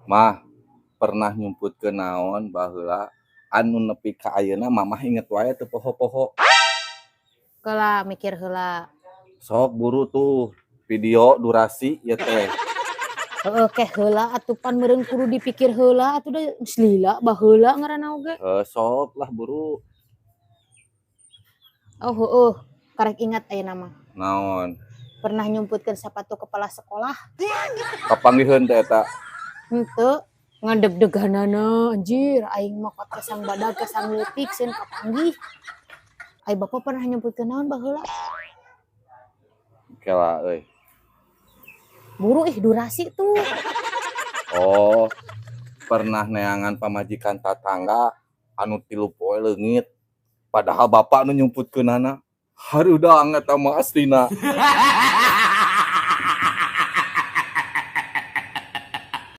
Mah, pernah nyumputkeun naon baheula anu nepi ka ayeuna Mamah inget wae teu poho-poho? Heula, mikir heula. Sok buru tuh, video durasi ya teh. Heeh, ke heula atuh, pan meureun kudu dipikir heula atuh, da geus lila baheula ngaranna oge. Eh, sok lah, buru. Oh heueuh, karek ingat ayeuna mah. Naon? Pernah nyumputkeun sapatu kepala sekolah. Kapanggiheun teh eta? Henteu, ngan deg-deganana anjir, aing mah kesang badag kesang leutik sieun kapanggih. Ai Bapak pernah nyumputkeun naon baheula? Kela euy. Buru ih, durasi tuh. Oh, pernah neangan pamajikan tatangga anu 3 poe leungit. Padahal bapak nu nyumputkeunana. Hareudang eta mah aslina.